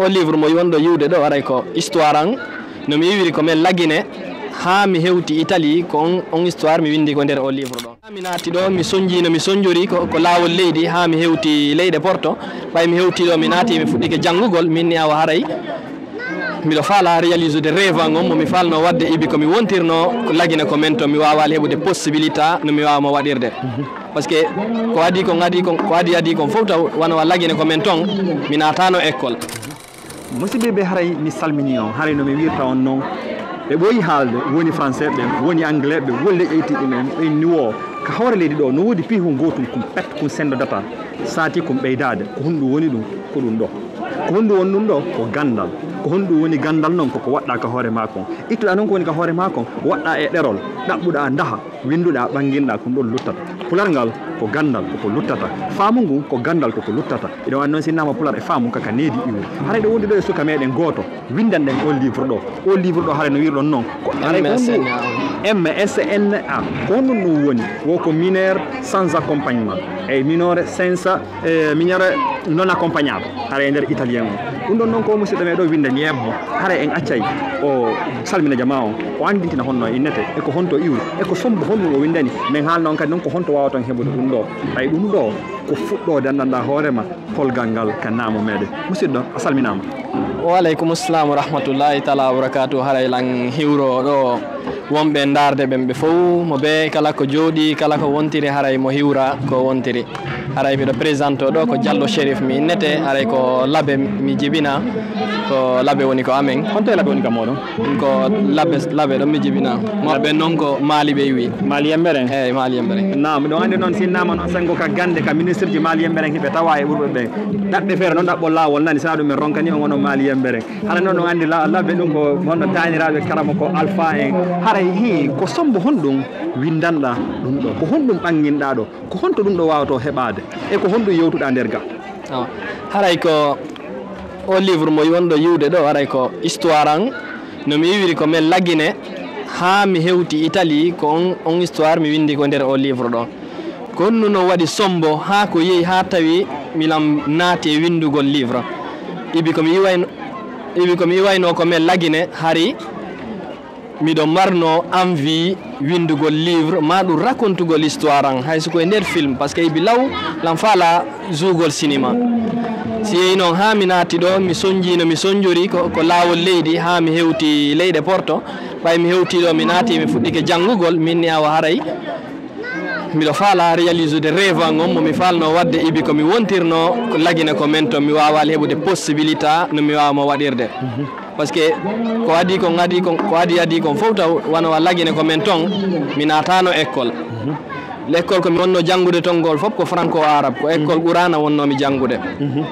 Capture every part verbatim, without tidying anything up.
O livre mo wonɗo yiwde ɗo, aray ko histoire an, no mi iwiri ko men Lagine, haa mi hewti Italie, ko on, on histoire mi windi ko nder o livre ɗo. Haa mi naati ɗo, mi sonji no mi sonjori ko, ko laawol leydi, haa mi hewti leyɗe Porto. Ɓay mi hewti ɗo, mi naati, mi fuɗɗike janngugol, min ni awa haray miɗo faala réaliser de rêve an on mo mi faalno waɗde, ibi ko mi wontirno ko Lagine ko men to, mi waawaali heɓude possibilité no mi waawa mo waɗirde. Parce que ko adi kon, adi kon, ko adi, adi kon fof taw wano wa Lagine ko men ton, mi naatano école. Musidɓe ɓe, haray mi salmini on, haray no mi wirta on noon. Ɓe ɓooyi haalde, woni français ɓe, woni anglais ɓe, woni leƴƴe ittiɗi men, ɓe niwo. Ka hoore leydi ɗo, no woodi piihu gootun kun pet kun sendo data, saati kun ɓeydaade. Ko honɗum woni ɗum? Ko ɗum ɗo. Ko honɗum woni ɗum ɗo? Ko ganndal. Ko honɗum woni ganndal noon? Ko ko waɗɗa ka hoore maa kon. Ittuɗa noon ko woni ka hoore maa kon, waɗɗa e ɗerol, ɗaɓɓuɗa ndaha. Winnduɗa, ɓannginɗa, ko ɗon luttata. Pular ngal ko ganndal, ko ko luttata. Faamu ngun ko ganndal, ko ko luttata. Iɗon anndi noon, si innama pular e faamu, ka ka needi iwri. Haray ɗo wondi ɗo e suka meɗen gooto, winndanɗen o livre ɗo. O livre ɗo, haray no wirɗon noon, ko haray ko honɗum? M S N A. M S N A. Ko honɗum ɗum woni? Wo ko mineur sans accompagnement. E minore senza, e minore non accompagnato. Haray e nder italien on. Ɗum ɗon noon ko musidɗo meɗen ɗo winnda ñeebbo. Haray en accay o salmina jamaa on. O anndintina honno o innete, e ko honto iwri, e ko sombo honɗum o winndani. Men haalna on kadi noon ko honto waawaton heɓude ɗum ɗo. Ɓay ɗum ɗo ko fuɗɗoode anndanɗa hoore ma polgal ngal ka naamo meɗen. Musidɗo, a salminaama. Wa aleykum salam wa rahmatullahi taala wa barakatuh. Haray lan hiwro ɗo wonɓe ndaarde ɓen ɓe fow, mo bee kala ko jooɗi, kala ko wontiri, haray mo hiwra ko wontiri. Haray miɗo présente ɗo ko Diallo Chérif mi innete, haray ko Labe mi jibina, ko Labe woni ko amen. Honto e Labe woni ka mooɗon? Ko Labe, Labe ɗon mi jibina. Maɓɓe noon ko Maali ɓe wi. Maali yembere? Eey, Maali yembere. Naam, miɗo anndi noon si innama noon senngo ka gannde ka ministre ji Maali yembere hiɓe tawa e ɓurɓe ɓe. Ɗaɓɓe feere noon ɗaɓɓol laawol nani, si ɗum en ronkani on onon Maali yembere. Hara noon on anndi la-, Labe ɗum ko honno taaniraaɓe karama ko Alpha en. Haray hii, ko sombo honɗum winndanɗa ɗum ɗo? Ko honɗum ɓannginɗa ɗo? Ko honto ɗum ɗo waawatoo heɓaade? E ko honɗum yewtuɗa nder ga? Awa. Haray ko o livre mo wonɗo yiwde ɗo, haray ko histoire an. No mi iwiri ko men Lagine, haa mi hewti Italie, ko on, on histoire mi winndi ko nder o livre ɗo. Ko honɗum no waɗi sombo haa ko yehi haa tawi milam naati e winndugol livre? Ibi ko mi iwayno, ibi ko mi iwayno ko men Lagine, hari miɗo marno envie winndugol livre, ma ɗum rakontugol histoire an, hay so ko e nder film, parce que ibi law lan faala zuugol cinéma. Si yehi noon haa mi naati ɗo, mi sonji no mi sonjori ko, ko laawol leydi haa mi hewti leyɗe Porto. Ɓay mi hewti ɗo, mi naati, mi fuɗɗike janngugol, min ni awa haray miɗo faala réaliser de rêve an on mo mi faalno waɗde, ibi ko mi wontirno ko Lagine ko men to, mi waawaali heɓude possibilité no mi waawa mo waɗirde. Parce que ko adi kon, adi kon, ko adi, adi kon fof taw wano wa Lagine ko men ton, mi naatano école. L'école ko mi wonno janngude ton ngol fof ko franco arabe, ko école Qur'ana wonno mi janngude.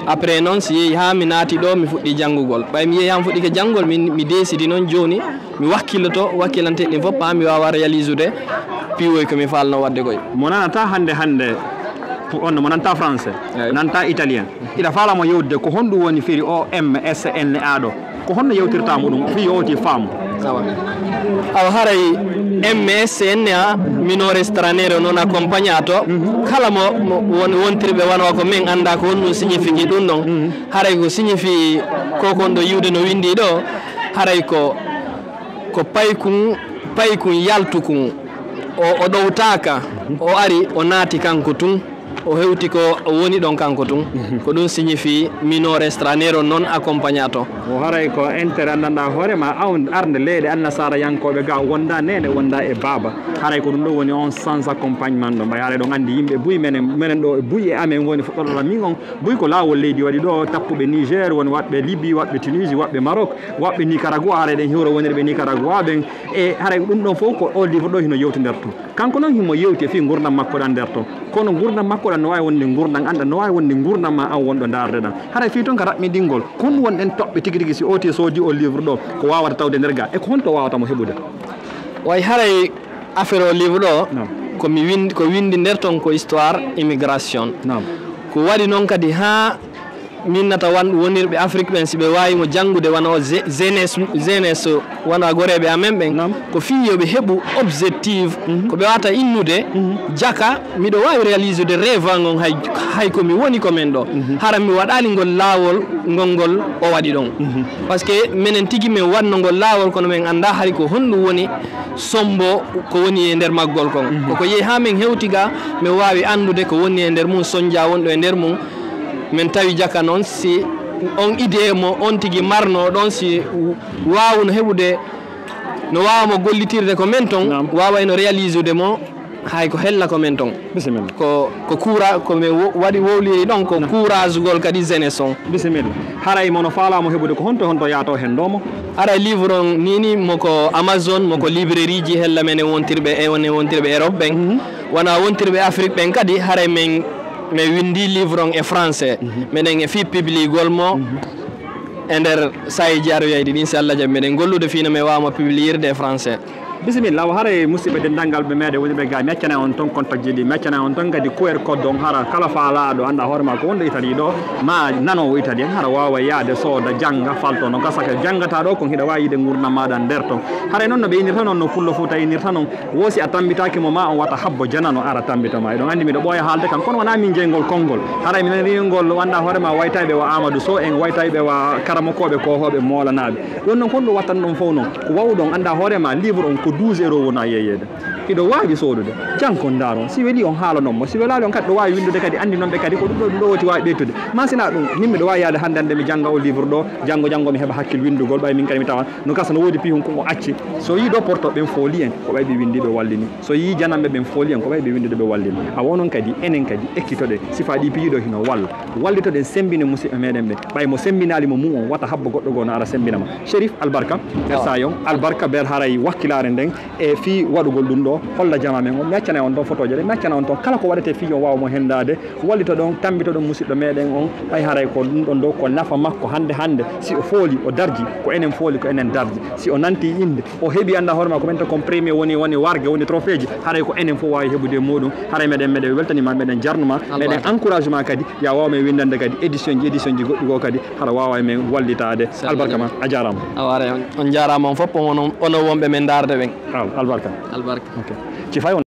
Après noon si yehi haa mi naati ɗo, mi fuɗɗi janngugol. Ɓay mi yehi haa mi fuɗɗike janngugol, mi, mi décidi noon jooni mi wakkilloto, wakkilante ɗin fof haa mi waawa réaliser de piiwoy ko mi faalno waɗde koy. Mo nanata hannde hannde, pu-, on mo nanta français, Eey. nanta italien. Iɗa faala mo yewtude ko honɗum woni firi o M S N A ɗo? Ko honno yewtirta mo ɗum fii yo oti faamu? Awa. Awa haray M S N A, minore straniero non accompagnato, kala mo, mo won, wontirɓe wano ko min annda ko honɗum signifiki ɗum ɗon. Haray ko signifie ko kon ɗo yiwde no winndi ɗo, haray ko, ko paykun, paykun yaltukun. O, o ɗowtaaka, o ari, o naati kanko tun, o hewti ko o woni ɗon kanko tun. Ko ɗum signifie minore straniero non accompagnato. O haray ko intérêt anndanɗa hoore ma, aw arde leyɗe annasaara yankooɓe ga wonda neene, wonda e baaba. Haray ko ɗum ɗo woni on sans accompagnement ɗo. Ɓay haray ɗon anndi yimɓe buy menen, menen ɗo buy e amen woni fuɗɗoɗo min on. Buy ko laawol leydi waɗi ɗo, tappuɓe Niger, woni waɗɓe Libye, waɗɓe Tunisie, waɗɓe Maroc, waɗɓe Nicaragua, haray ɗen hiwro wonirɓe Nicaragua ɓen. E haray ɗum ɗon fof ko o livre ɗo hino yewti nder ton. Kanko noon himo yewti e fii ngurndan makko ɗan nder ton. Kono ngurndan makko ɗan no waawi wonde ngurndan an ɗan, no waawi wonde ngurndan ma an wonɗo ndaarde ɗan. Haray fii ton ka raɓɓindingol, ko honɗum woni ɗen toɓɓe tigi tigi si oti soodi o livre ɗo, ko waawata tawde nder ga, e ko honto waawata mo heɓude? Way haray affaire o livre ɗo, Naam. ko mi windi, ko windi nder ton ko histoire immigration. Naam. Ko waɗi noon kadi haa Min nata wan wonirɓe Afrique ɓen, si ɓe waawi mo janngude, wano je- jeunesse, jeunesse, wano goreeɓe amen ɓen, Naam. Ko fii yo ɓe heɓu objectif, Mhm. Ko ɓe wata innude, Mhm. Jaka, miɗo waawi réaliser de rêve an on, hay, hay ko mi woni ko men ɗo. Mhm. Hara mi waɗaali ngol laawol ngol ngol o waɗi ɗon. Mhm. Parce que menen tigi men waɗno ngol laawol, kono men anndaa hari ko honɗum woni sombo ko woni e nder maggol kon. Mhm. Koko yehi haa men hewti ga, men waawi anndude ko woni e nder mum, sonja wonɗo e nder mum. Men tawi Jaka noon, si on idée mo on tigi marno ɗon, si waawuno heɓude, no waawa mo gollitirde ko men ton, Naam. Waawayno réaliser de mo, hay ko hella ko men ton. Bisimilla. Ko, ko coura-, ko men wo-, waɗi wowliri ɗon, ko Naam. Couragegol kadi jeunesse on. Bisimilla. Haray mo no faalaamo heɓude ko honto, honto yaato hen ɗo mo? Haray livre on ni, ni mo ko Amazon, mo ko librairie ji hella menen wontirɓe e, wontirɓe Europe ɓen. Mhm. Wona wontirɓe Afrique ɓen kadi, haray men, men windi livre on e français. Mhm. Menen e fii publigol mo. Mhm. E nder saayiji aroyayɗi ɗin, si Allah jaɓi, meɗen gollude fii no men waawa mo publiyirde e français. Bisimilla, awa haray musidɓe denndangal ɓe meɗen woni ɓe ga, mi accana on ton contact ji ɗi, mi accana on ton kadi Q R code on, hara kala faalaaɗo annda hoore ma ko wonɗo Italie ɗo, ma nanowo Italie, hara waawa yaade sooda, jannga, falto, no gasa ka janngata ɗo kon, hiɗa waawi yiide ngurndan maaɗa nder ton. Haray noon no ɓe innirta noon, no pullo Fuuta innirta noon, Wo si a tammbitaaki mo, ma on wata habbo janano ara tammbita ma. Eɗon anndi miɗo ɓooya haalde kam, kono wonaa min jeygol konngol. Haray mi nanii ngol, anndaa hoore ma, waytayɓe wa Amadou Sow en, waytayɓe wa karamokooɓe, koohooɓe, moolanaaɓe. Ɗum noon, kon ɗum wattan ɗon fof noon, ko wawɗon anndaa hoore ma, livre on ko douze euros wona yeeyeede. Hiɗo waawi soodude. Jankon ndaaron. Si weli on haalanon mo. Si welaali on kadi, ɗo waawi winndude kadi, anndinonɓe kadi ko ɗum ɗo, ɗum ɗo woti waawi ɓeytude. Ma sinaa ɗum, min miɗo waawi yaade hannde, hannde mi jannga o livre ɗo, janngo, janngo mi heɓa hakkil winndugol, ɓay min kadi mi tawa no gasa no woodi piihun kun o acci. So yii ɗo porto ɓen fooli en, ko ɓay ɓe winndi ɓe wallini. So yii jananɓe ɓen fooli en, ko ɓay ɓe winndi ɓe wallini. Awa onon kadi, enen kadi, ekkitoɗen. Sifa ɗi piiji ɗo hino walla. Wallitoɗen sembine musidɓe meɗen ɓe. Ɓay mo sembinaali mo mum on, wata habbo goɗɗo goo no ara sembina ma. Chérif, albarka. Awa. Sayon, albarka ber haray wakkilaare nden e fii waɗugol ɗum ɗo, holla jama men on. Mi accana on ɗon fotooje ɗe, mi accana on ton kala ko waɗete fii on waawa mo hendaade. Wallitoɗon, tammbitoɗon musidɗo meɗen on, ɓay haray ko ɗum ɗon ɗo ko nafa makko hannde hannde. Si o fooli, o darji, ko enen fooli, ko enen darji. Si o nanti innde, o heɓi annda hoore ma ko ɓen to kon premier woni, woni warge, woni trophée ji, haray ko enen fof waawi heɓude e muɗum. Haray meɗen, meɗen weltanima, meɗen jarnuma, meɗen encouragement kadi, ya waaw men winndande kadi édition ji, édition ji goɗɗi goo kadi, hara waawa e men wallitaade. Albarka ma, a jaaraama. Awa haray on, on jaaraama on fof, on, on, onon wonɓe men ndaarde ɓen. Al-, albarka. Albarka. Ok. Ci fay on